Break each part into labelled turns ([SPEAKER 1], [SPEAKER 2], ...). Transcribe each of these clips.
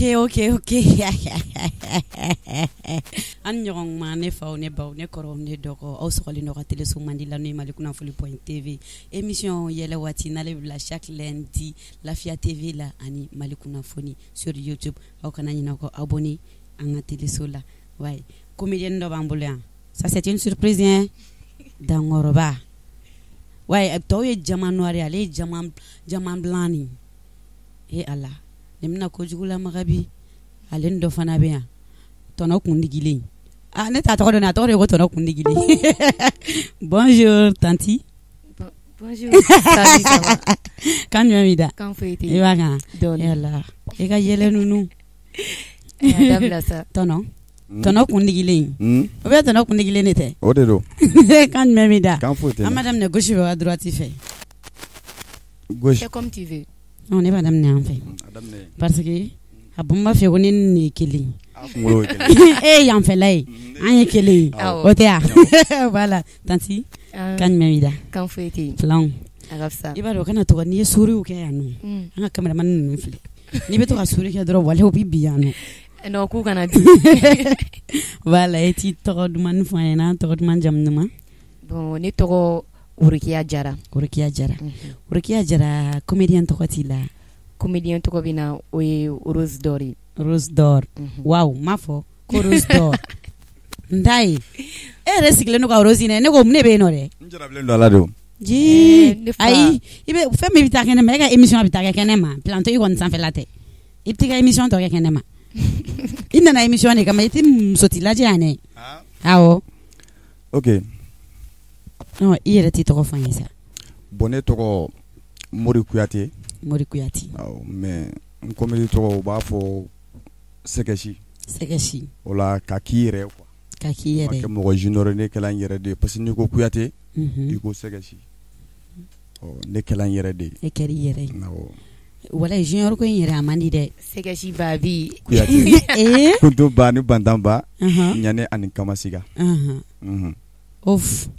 [SPEAKER 1] Ok. An ɲɔgɔn ma, ne faw, ne baw, ne kɔrɔw, ne dɔgɔ, aw sɔgɔlen don ka teleso mandi la, n'o ye Mali kunnafoni.tv émission yɛlɛ waati n'ale bila chaque lundi Lafiya TV la ani Mali kunnafoni sur YouTube. Aw kana ɲinɛ kɔ abonné an ka teleso la. Ouais, comédienne dɔ b'an bolo yan, ça c'est une surprise hein. Dankɔrɔba, ouais, tɔw ye diamant noir ye, ale ye diamant blanc de ye. E Ala, nin bɛna kojugu lamaga bi. Ale ni dɔ fana bɛ yan, tɔnɔ kundigilen. Ah, ne t'a tɔgɔ dɔn, a tɔgɔ de ye ko tɔnɔ kundigilen. Bonjour tantie.
[SPEAKER 2] Bonjour. Salut, ça va?
[SPEAKER 1] Kan jumɛn b'i da?
[SPEAKER 2] Kan foyi tɛ.
[SPEAKER 1] I b'a kan?
[SPEAKER 2] Dɔɔni.
[SPEAKER 1] Yala i ka yɛlɛ ninnu.
[SPEAKER 2] A dabila sa.
[SPEAKER 1] Tɔnɔ tɔnɔ kundigilen. O bɛ tɔnɔ kundigilen de tɛ?
[SPEAKER 3] O de don.
[SPEAKER 1] Kan jumɛn b'i da?
[SPEAKER 3] Kan foyi tɛ.
[SPEAKER 1] An b'a daminɛ gauche fɛ wa, droite fɛ?
[SPEAKER 3] Gauche.
[SPEAKER 2] C'est comme tu veux.
[SPEAKER 1] Non, ne b'a daminɛ an fɛ.
[SPEAKER 3] A daminɛ.
[SPEAKER 1] Parce que a bɔ n b'a fɛ ko ne ni nin ye kelen.
[SPEAKER 3] A kunkolo ye kelen.
[SPEAKER 1] E ye yanfɛla ye, an ye kelen ye.
[SPEAKER 2] Awɔ.
[SPEAKER 1] O tɛ yan? Voilà, tantie, kan jumɛn b'i da?
[SPEAKER 2] Kan foyi tɛ yen.
[SPEAKER 1] Filanw.
[SPEAKER 2] A ka fisa.
[SPEAKER 1] I b'a dɔn, o kana to ka n'i ye souriw kɛ yan nɔ, an ka cameraman ninnu filɛ, n'i bɛ to ka souri kɛ dɔrɔn, walahi u bɛ bin yan nɔ.
[SPEAKER 2] Non, k'u kana di.
[SPEAKER 1] Voilà, e t'i tɔgɔ duman fɔ an ɲɛna, tɔgɔ duman, jamu duman?
[SPEAKER 2] Bon, ne tɔgɔ Worokiya Jara.
[SPEAKER 1] Worokiya Jara. Worokiya Jara, comédien tɔgɔ t'i la?
[SPEAKER 2] Comédien tɔgɔ bɛ na, o ye Rose Dor ye.
[SPEAKER 1] Rose Dor. Waaw, n m'a fɔ ko Rose Dor n t'a ye, e yɛrɛ sigilen don ka Rose ɲini, ne ko mun de bɛ yen nɔ dɛ?
[SPEAKER 3] N jarabilen don a la de o.
[SPEAKER 1] Jii.
[SPEAKER 2] Ne fa.
[SPEAKER 1] Ayi, i bɛ fɛn min bɛ taa kɛnɛ ma, e ka émission bɛ taa kɛ kɛnɛ ma, planto i kɔni sanfɛla tɛ, i bɛ t'i ka émission tɔ kɛ kɛnɛ ma. I nana émission de kama, i tɛ muso t'i lajɛ yan dɛ. Awɔ.
[SPEAKER 3] Ok.
[SPEAKER 1] Non, i yɛrɛ t'i tɔgɔ fɔ an ye sa.
[SPEAKER 3] Bon, ne tɔgɔ Mori Kuyate.
[SPEAKER 1] Mori Kuyate.
[SPEAKER 3] Awɔ, mais n comédie tɔgɔ, u b'a fɔ Sɛgɛsi.
[SPEAKER 1] Sɛgɛsi.
[SPEAKER 3] O la ka k'i yɛrɛ ye quoi.
[SPEAKER 1] Ka k'i yɛrɛ ye.
[SPEAKER 3] Ma kɛ mɔgɔ junior ye, ne kɛla n yɛrɛ de ye, parce que n'i ko Kuyate, i ko Sɛgɛsi. Ɔ, ne kɛla n yɛrɛ de ye.
[SPEAKER 1] E kɛra i yɛrɛ ye.
[SPEAKER 3] Awɔ.
[SPEAKER 1] Walayi, junior ko in yɛrɛ, a man di dɛ.
[SPEAKER 2] Sɛgɛsi Babi.
[SPEAKER 3] Kuyate.
[SPEAKER 1] Ee.
[SPEAKER 3] Kunto ba ni bantan ba. Ɲane ani Kamasiga.
[SPEAKER 1] Of.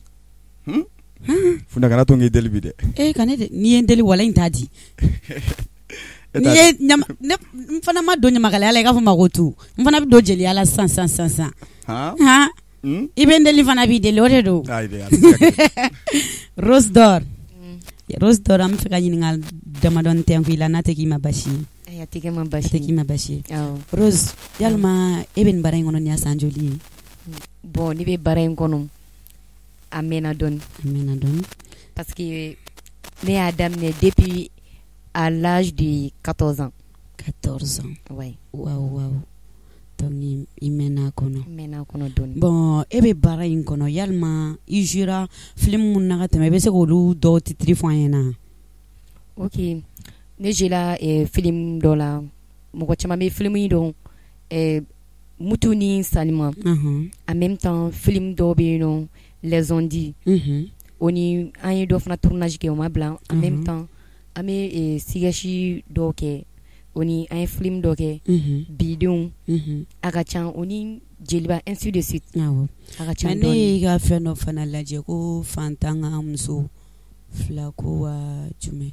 [SPEAKER 3] Funa, kana to n k'i deli bi dɛ.
[SPEAKER 1] E ka ne de, n'i ye n deli, walayi n t'a di.
[SPEAKER 3] E
[SPEAKER 1] N'i
[SPEAKER 3] t'a
[SPEAKER 1] ye
[SPEAKER 3] di.
[SPEAKER 1] ɲama ne, n fana ma don ɲamakalaya la, i k'a fɔ ma ko tu. N fana bɛ don jeliya la sisan sisan sisan sisan.
[SPEAKER 3] Han?
[SPEAKER 1] Han? I bɛ n deli fana b'i deli, o de don.
[SPEAKER 3] Ayi dɛ, a tɛ se ka kɛ.
[SPEAKER 1] Rose Dor. Rose Dor, an bɛ fɛ ka ɲininkali damadɔni tɛnku i la, n'a tɛ k'i ma basi ye.
[SPEAKER 2] Ayi, a tɛ kɛ ma basi.
[SPEAKER 1] A tɛ k'i ma basi ye.
[SPEAKER 2] Awɔ.
[SPEAKER 1] Rose, yalima e bɛ nin baara in kɔnɔ nin y'a san joli ye?
[SPEAKER 2] Bon, ne bɛ baara in kɔnɔ, a mɛnna dɔɔni.
[SPEAKER 1] A mɛnna dɔɔni.
[SPEAKER 2] Parce que ne y'a daminɛ depuis à l'âge de 14 ans.
[SPEAKER 1] 14 ans.
[SPEAKER 2] Ouais.
[SPEAKER 1] Waaw waaw. Donc i mɛnna a kɔnɔ.
[SPEAKER 2] N mɛnna a kɔnɔ dɔɔni.
[SPEAKER 1] Bon, e bɛ baara in kɔnɔ, yalima i jouera film minnu na ka tɛmɛ, i bɛ se k'olu dɔw titre fɔ an ɲɛna?
[SPEAKER 2] Ok, ne jouera film dɔ la, mɔgɔ caman bɛ film in dɔn, Mutu ni Salima. En même temps, film dɔw bɛ yen nɔ, Les Ondits. O ni an ye dɔ fana tournage kɛ, o ma bila. En même temps, an bɛ sketch dɔw kɛ, o ni an ye film dɔ kɛ, Bidenw. A ka ca, o ni Jeliba, ainsi de suite.
[SPEAKER 1] Awɔ.
[SPEAKER 2] A ka ca
[SPEAKER 1] Mais ne
[SPEAKER 2] dɔɔni.
[SPEAKER 1] y'i ka fɛn dɔ fana lajɛ ko fantan ka muso fila ko wa jumɛn,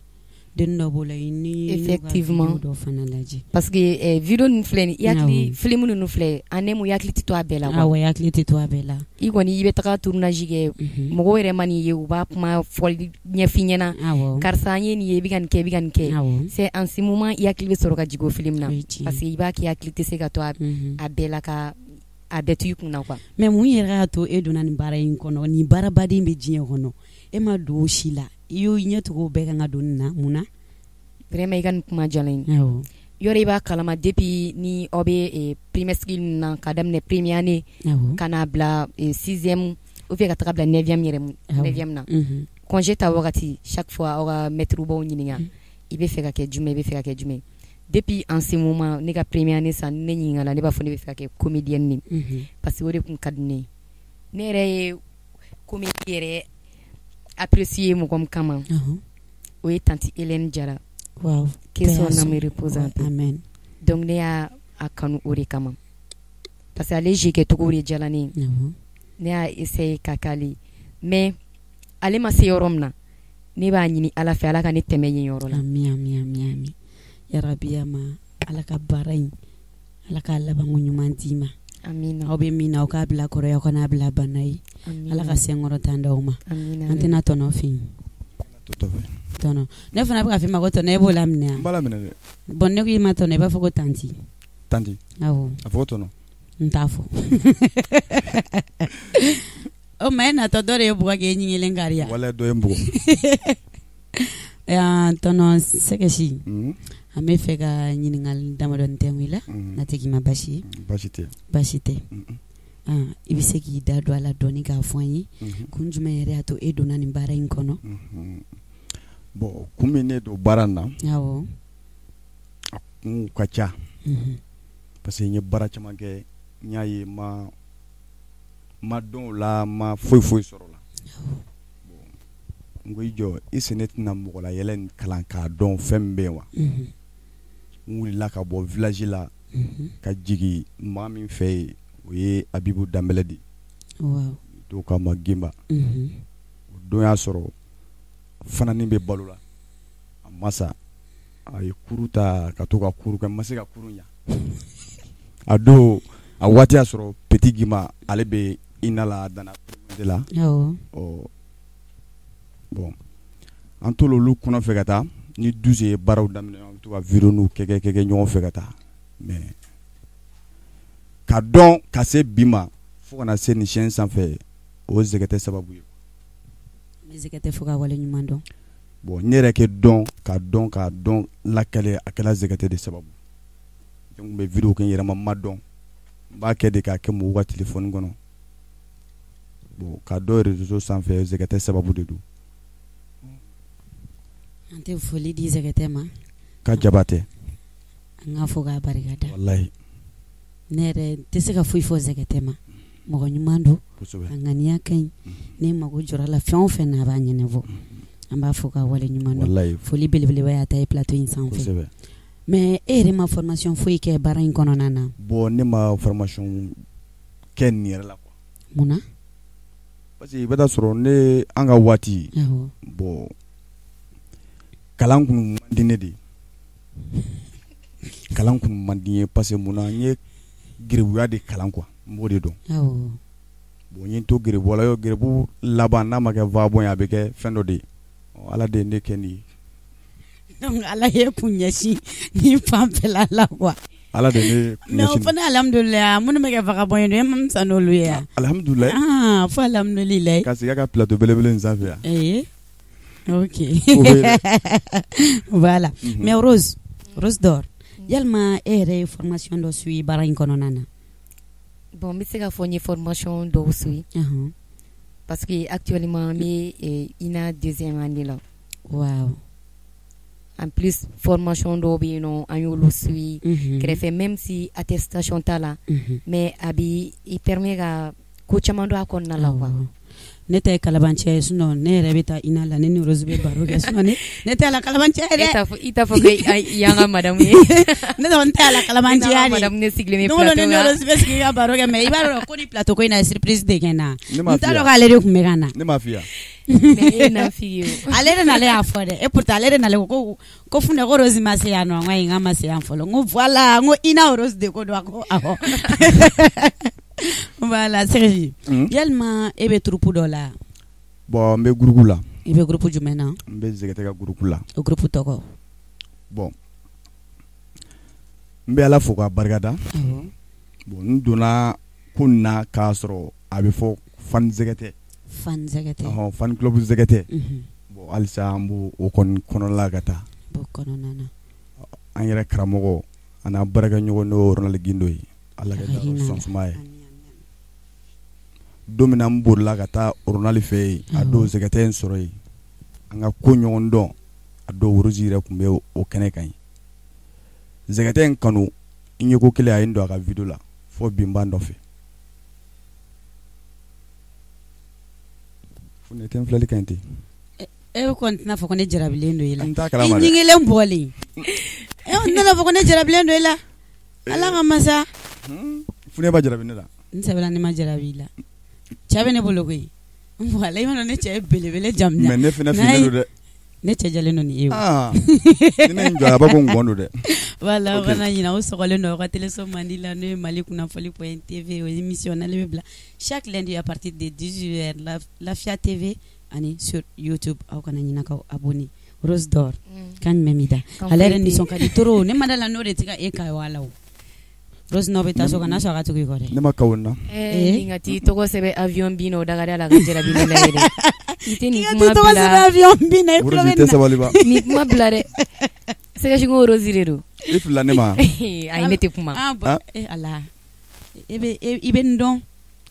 [SPEAKER 1] den dɔ b'o la, i ni
[SPEAKER 2] Effectivement.
[SPEAKER 1] dɔ fana lajɛ.
[SPEAKER 2] Parce que vidéo ninnu filɛ nin, i hakili
[SPEAKER 1] Awɔ.
[SPEAKER 2] film ninnu filɛ, en un mot, i hakili tɛ to a bɛɛ la quoi.
[SPEAKER 1] Awɔ, i hakili tɛ to a bɛɛ la.
[SPEAKER 2] I kɔni, i bɛ taga tournage kɛ, mɔgɔw yɛrɛ ma n'i ye, u b'a kuma fɔli ɲɛf'i ɲɛna.
[SPEAKER 1] Awɔ.
[SPEAKER 2] Karisa, an ye nin ye, i bɛ ka nin kɛ, i bɛ ka nin kɛ.
[SPEAKER 1] Awɔ.
[SPEAKER 2] C'est en ce moment i hakili bɛ sɔrɔ ka jigin o film na.
[SPEAKER 1] O ye tiɲɛ.
[SPEAKER 2] Parce que i b'a k'i hakili tɛ se ka to a bɛɛ la, ka a bɛɛ to i kunna quoi.
[SPEAKER 1] Mais mun yɛrɛ y'a to e donna nin baara in kɔnɔ? Nin baarabaden bɛ diɲɛ kɔnɔ, e ma don o si la, i y'o ɲɛ tugu o bɛɛ kan ka don nin na, mun na?
[SPEAKER 2] Vraiment, i ka nin kuma diyara n ye.
[SPEAKER 1] Awɔ.
[SPEAKER 2] Yɔrɔ, i b'a kalama, depuis ni aw bɛ primaire cycle na, ka daminɛ première année
[SPEAKER 1] Awɔ.
[SPEAKER 2] ka n'a bila sixième ou bien ka taga bila neuvième yɛrɛ, neuvième na. Congé ta wagati, chaque fois aw ka maître b'aw ɲininka i bɛ fɛ ka kɛ jumɛn, i bɛ fɛ ka kɛ jumɛn. Depuis en ce moment, ne ka première année san, ne ɲininka la, ne b'a fɔ ne bɛ fɛ ka kɛ comédienne de, parce que o de tun ka di ne ye. Ne yɛrɛ ye comédie yɛrɛ apprécier mɔgɔ min kama, o ye tantie Hélène Jara.
[SPEAKER 1] Waaw.
[SPEAKER 2] Que son âme repose en paix.
[SPEAKER 1] Amen.
[SPEAKER 2] Donc ne y'a a kanu o de kama, parce que ale jeu kɛcogo de diyara ne ye. Ne y'a essayer ka k'ale ye, mais ale ma se yɔrɔ min na, ne b'a ɲini Ala fɛ, Ala ka ne tɛmɛ yen yɔrɔ la.
[SPEAKER 1] Ami ami ami ami, yarabi, ma Ala ka baara in Ala k'a labanko ɲuman d'i ma.
[SPEAKER 2] Amina.
[SPEAKER 1] Aw bɛ min na, aw k'a bila kɔrɔya, aw kan'a bila bana ye.
[SPEAKER 2] Amina.
[SPEAKER 1] Ala ka senkɔrɔ tan d'aw ma.
[SPEAKER 2] Amina.
[SPEAKER 1] An tɛna tɔnɔ f'i ye. Tɔnɔ, ne fana bɛ ka f'i ma ko tɔnɔ, e b'o laminɛ
[SPEAKER 3] N b'a laminɛ dɛ.
[SPEAKER 1] Bon, ne ko i ma tɔnɔ, i b'a fɔ ko tantie.
[SPEAKER 3] Tantie.
[SPEAKER 1] Awɔ.
[SPEAKER 3] A fɔ ko tɔnɔ.
[SPEAKER 1] N t'a fɔ. O ma e natɔ dɔ de ye bugɔ k'e ɲin kelen kari yan.
[SPEAKER 3] Walayi dɔ ye n bugɔ.
[SPEAKER 1] Tɔnɔ Sɛgɛsi, an bɛ fɛ ka ɲininkali damadɔni tɛnku i la, n'a tɛ k'i ma basi ye.
[SPEAKER 3] Basi tɛ.
[SPEAKER 1] Basi tɛ. I bɛ se k'i da don a la dɔɔni k'a fɔ an ye, kun jumɛn yɛrɛ y'a to e donna nin baara in kɔnɔ?
[SPEAKER 3] Bon, kun min ne don baara in na.
[SPEAKER 1] Awɔ.
[SPEAKER 3] A kun ka ca. Parce que n ye baara caman kɛ, n y'a ye ma dɔn o la, ma foyi foyi sɔrɔ o la. N ko i jɔ, i sen ne tɛna mɔgɔ la yɛlɛ nin kalan k'a dɔn fɛn min bɛ yen wa. N wulila ka bɔ village la ka jigin maa min fɛ yen, o ye Abibu Danbɛlɛ de ye. Dɔw k'a ma Gimba. O don y'a sɔrɔ fananin bɛ balo la, a ma sa, a ye kuru ta ka to ka kuru kɛ, n ma se ka kuru ɲɛ. A don a waati y'a sɔrɔ Petit Gimba ale bɛ INA la, a danna de la. Ɔ bon, an t'olu kɔnɔ fɛ ka taa ni 12 ye baaraw daminɛ, an bɛ to ka vidéo kɛ kɛ ɲɔgɔn fɛ ka taa, mais ka dɔn ka se bi ma fo kana se nin chaîne sanfɛ, o Zɛkɛtɛ sababu ye.
[SPEAKER 1] N bɛ Zɛkɛtɛ fo k'a waleɲuman dɔn.
[SPEAKER 3] Bon, ne yɛrɛ kɛ dɔn ka dɔn k'a dɔn lakale, a kɛla Zɛkɛtɛ de sababu. Donc n bɛ vidéo kɛ n yɛrɛ ma, ma dɔn, n b'a kɛ de k'a kɛ mɔgɔw ka téléphone kɔnɔ. Bon, ka dɔn réseau sanfɛ, Zɛkɛtɛ sababu de don.
[SPEAKER 1] An tɛ foli di Zɛkɛtɛ ma.
[SPEAKER 3] Ka Jabatɛ.
[SPEAKER 1] An k'a fɔ k'a barika da.
[SPEAKER 3] Walayi.
[SPEAKER 1] Ne yɛrɛ tɛ se ka foyi fɔ Zɛkɛtɛ ma. Mɔgɔ ɲuman don.
[SPEAKER 3] Kosɛbɛ.
[SPEAKER 1] A ŋaniya ka ɲi. Ne mago jɔra la fɛn o fɛn na, a b'a ɲɛnabɔ. An b'a fɔ k'a wale ɲuman dɔn.
[SPEAKER 3] Walayi.
[SPEAKER 1] Foli belebeleba y'a ta ye plateau in sanfɛ.
[SPEAKER 3] Kosɛbɛ.
[SPEAKER 1] Mais e yɛrɛ ma formation foyi kɛ baara in kɔnɔna na?
[SPEAKER 3] Bon, ne ma formation kɛ nin yɛrɛ la quoi.
[SPEAKER 1] Munna?
[SPEAKER 3] Parce que i bɛ taa sɔrɔ ne an ka waati.
[SPEAKER 1] Awɔ.
[SPEAKER 3] Bon, kalan kun man di ne de ye. Kalan kun man di n ye parce que munna, n ye gerebuya de kalan quoi, n b'o de dɔn.
[SPEAKER 1] Awɔ.
[SPEAKER 3] Bon, n ye n to gerebuya la, gerebu laban n'a ma kɛ vagabond ye, a bɛ kɛ fɛn dɔ de ye. Ala de ye ne kɛ nin ye.
[SPEAKER 1] Donc Ala ye kun ɲɛsin ni fanfɛla la quoi.
[SPEAKER 3] Ala de ne kun ɲɛsin.
[SPEAKER 1] Mais o fana alhamdulilayi, minnu bɛ kɛ vagabond ye e ma fisa n'olu ye wa?
[SPEAKER 3] Alhamdulilayi.
[SPEAKER 1] Ah, fo alhamdulilayi.
[SPEAKER 3] Ka sigi a ka plateau belebele in sanfɛ yan.
[SPEAKER 1] Ee. Ok. Voilà. Mais Rose, Rose d'or. Yalima e yɛrɛ ye formation dɔ suit baara in kɔnɔna na?
[SPEAKER 2] Bon, n bɛ se k'a fɔ n ye formation dɔw suit. Parce que actuellement n bɛ INA deuxième année la.
[SPEAKER 1] Waaw.
[SPEAKER 2] En plus formation dɔw bɛ yen nɔ, an y'olu suit kɛrɛfɛ, même si attestation t'a la, mais a b'i permet ka ko caman dɔn a kɔnɔna la quoi.
[SPEAKER 1] Ne ta ye kalabanciya ye, sinon ne yɛrɛ bɛ taa INA la, ne ni Rose bɛ baro kɛ, sinon ne t'a la kalabanciya ye dɛ.
[SPEAKER 2] I t'a fɔ ko i y'an ka madame ye.
[SPEAKER 1] Ne kɔni t'a la kalabanciya de.
[SPEAKER 2] Madame ne sigilen bɛ
[SPEAKER 1] Don o don
[SPEAKER 2] plateau
[SPEAKER 1] ne ni
[SPEAKER 2] kan.
[SPEAKER 1] Rose bɛ sigi ka baro kɛ, mais i b'a dɔn ko ni plateau ko in na ye surprise de kɛ n na.
[SPEAKER 3] Ne m'a
[SPEAKER 1] N t'a
[SPEAKER 3] f'i ye.
[SPEAKER 1] dɔn k'ale de tun bɛ ka na.
[SPEAKER 3] Ne m'a f'i ye.
[SPEAKER 2] Mais e ye nafigi ye o.
[SPEAKER 1] Ale de nalen y'a fɔ dɛ, et pourtant ale de nalen ko ko Funɛ ko Rose ma se yan nɔ, n ko ayi n k'a ma se yan fɔlɔ, n ko voilà, n ko INA Rose de ko don, a ko awɔ. Voilà Serge, yalima e bɛ troupe dɔ la?
[SPEAKER 3] Bon, n bɛ groupe la.
[SPEAKER 1] I bɛ groupe jumɛn na?
[SPEAKER 3] N bɛ Zɛkɛtɛ ka groupe la.
[SPEAKER 1] O groupe tɔgɔ?
[SPEAKER 3] Bon, n bɛ Ala fo k'a barikada. Bon, n donna ko nin na k'a sɔrɔ a bɛ fɔ fan Zɛkɛtɛ.
[SPEAKER 1] Fan Zɛkɛtɛ.
[SPEAKER 3] Ɔhɔn, fan club Zɛkɛtɛ. Bon, halisa an b'o o kɔni kɔnɔla ka taa.
[SPEAKER 1] B'o kɔnɔna na.
[SPEAKER 3] An yɛrɛ karamɔgɔ a n'an baarakɛɲɔgɔn n'o ye Ronald Gindo ye. Ala ka dayɔrɔ sɔn suma ye. Don min na n bolila ka taa Ronald fɛ yen, a don Zɛkɛtɛ in sɔrɔ yen, an ka ko ɲɔgɔn dɔn, a don Rose yɛrɛ tun bɛ o kɛnɛ kan yen. Zɛkɛtɛ in kanu, n ye ko kelen a ye n don a ka vidéo la fo bi n b'a nɔfɛ. Funɛ tɛ n filɛli ka ɲi ten.
[SPEAKER 1] E kɔni tɛna fɔ ko ne jarabilen don e la.
[SPEAKER 3] N t'a kalama dɛ.
[SPEAKER 1] I ɲigilen bɔlen. E kɔni tɛna fɔ ko ne jarabilen don e la. Ala ka masa.
[SPEAKER 3] Funɛ ba jarabi ne la.
[SPEAKER 1] N sɛbɛla ne ma jarabi i la. Cɛ bɛ ne bolo koyi. Voilà, i m'a dɔn ne cɛ ye belebele jamujan.
[SPEAKER 3] Mais ne fana finnen don dɛ.
[SPEAKER 1] Ne cɛ jɛlen don ni e ye o.
[SPEAKER 3] Ni ne ye n jɔ a b'a fɔ ko ngɔn don dɛ.
[SPEAKER 1] Voilà, kana ɲinɛ aw sɔgɔlen don aw ka téléso mandi la n'o ye Mali kunnafoni point TV o émission n'ale bɛ bila chaque lundi à partir de 18h Lafia TV ani sur YouTube aw kana ɲinɛ k'aw abonner. Rose d'or kan jumɛn b'i da? Ale yɛrɛ nisɔn ka di trop, ne ma d'a la n'o de tɛ ka e ka wa la o. Rose n'aw bɛ taa so kana sɔn a ka tugu i kɔ dɛ.
[SPEAKER 3] Ne ma kawo na.
[SPEAKER 2] Ni ka t'i tɔgɔ sɛbɛn avion bin na o da ka di a la ka jarabi ne la yɛrɛ. I tɛ nin kuma
[SPEAKER 1] bila. Tɔgɔ sɛbɛn avion bin na i tulo bɛ nin na.
[SPEAKER 3] Sabali ba.
[SPEAKER 2] Nin kuma bila dɛ. Sɛgɛsɛgɛ Rose de don.
[SPEAKER 3] I filila ne ma.
[SPEAKER 2] Ayi ne tɛ kuma.
[SPEAKER 1] Ah bon Ala. E bɛ i bɛ nin dɔn.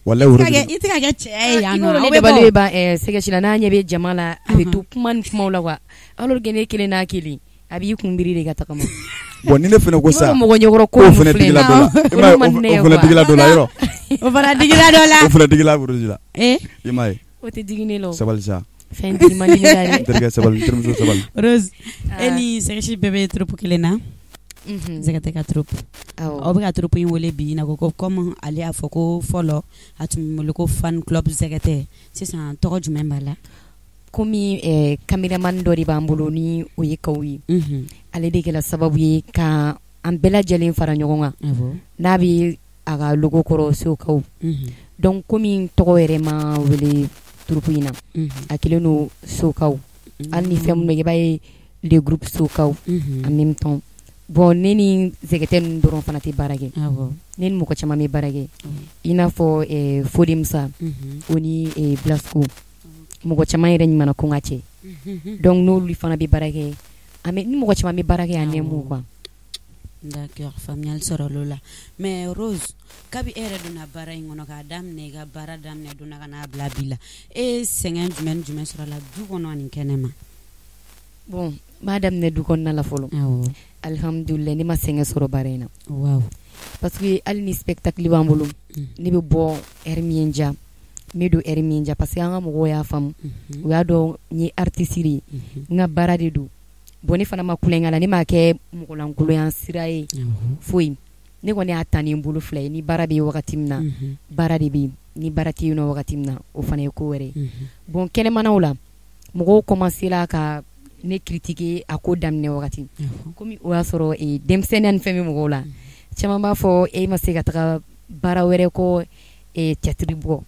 [SPEAKER 3] Walahi Rose.
[SPEAKER 1] I tɛ ka kɛ cɛya ye yan nɔ.
[SPEAKER 2] Ne dabali bɛ ban Sɛgɛsi la n'a ɲɛ bɛ jama la a bɛ to kuma ni kumaw la quoi. Alors que ne kelen n'a kelen a b'i kun biri de ka tagama.
[SPEAKER 3] Bon ni ne fana ko sa.
[SPEAKER 2] Mɔgɔ ɲɛkɔrɔ ko
[SPEAKER 3] o fana digila dɔ la. O fana digila dɔ la yɔrɔ.
[SPEAKER 1] O fana digila dɔ la.
[SPEAKER 3] O fana digila Rose la.
[SPEAKER 1] Eh.
[SPEAKER 3] I m'a ye.
[SPEAKER 2] O tɛ digi ne la o.
[SPEAKER 3] Sabali sa.
[SPEAKER 2] Fɛn digi man di ne la dɛ.
[SPEAKER 3] N terikɛ sabali, n terimuso sabali.
[SPEAKER 1] Rose e ni Sɛgɛsi bɛɛ bɛ troupe kelen na. Sɛgɛtɛ ka troupe.
[SPEAKER 2] Awɔ.
[SPEAKER 1] Aw bɛ ka troupe in wele bi in na ko comme ale y'a fɔ ko fɔlɔ a tun bɛ wele ko fan club Sɛgɛtɛ, sisan tɔgɔ jumɛn b'a la?
[SPEAKER 2] Komi caméraman dɔ de b'an bolo ni o ye Kawu ye. Ale de kɛra sababu ye ka an bɛɛ lajɛlen fara ɲɔgɔn kan. N'a bɛ a ka logo kɔrɔ Sokaw. Donc komi tɔgɔ yɛrɛ ma wele troupe in na, a kɛlen don Sokaw. Hali ni fɛn minnu bɛ kɛ i b'a ye le groupe Sokaw en même temps. Bon ne ni Zɛgɛtɛ ninnu dɔrɔn fana tɛ baara kɛ. Ne ni mɔgɔ caman bɛ baara kɛ. I n'a fɔ Fode Musa o ni Blasco. Mɔgɔ caman yɛrɛ ɲuman ko n ka cɛ. Donc n'olu fana bɛ baara kɛ. An bɛ ni mɔgɔ caman bɛ baara kɛ en un mot quoi.
[SPEAKER 1] D'accord, faamuyali sɔrɔla o la. Mais Rose, kabi e yɛrɛ donna baara in kɔnɔ k'a daminɛ i ka baara daminɛ donna ka n'a bila bi la, e ye sɛgɛn jumɛn ni jumɛn sɔrɔ a la du kɔnɔ ani kɛnɛma?
[SPEAKER 2] Bon n b'a daminɛ du kɔnɔna la fɔlɔ. Alhamdulillah ne ma sɛgɛn sɔrɔ baara in na.
[SPEAKER 1] Waaw.
[SPEAKER 2] Parce que hali ni spectacle b'an bolo, ne bɛ bɔ heure min ye n diya, n bɛ don heure min ye n diya parce que an ka mɔgɔw y'a faamu. U y'a dɔn n ye artiste de ye. N ka baara de don. Bon ne fana ma kulonkɛ la, ne m'a kɛ mɔgɔlankolonya sira ye foyi. Ne kɔni y'a ta ni n bolo fila ye, ni baara bɛ yen wagati min na, baara de bɛ yen, ni baara tɛ yen nɔ wagati min na, o fana ye ko wɛrɛ ye. Bon kɛnɛmanaw la, mɔgɔw commencé la ka ne critiquer a ko daminɛ wagati. Komi o y'a sɔrɔ denmisɛnninya ni fɛn bɛ mɔgɔw la. Caman b'a fɔ e ma se ka taga baara wɛrɛ kɔ théâtre bɔ.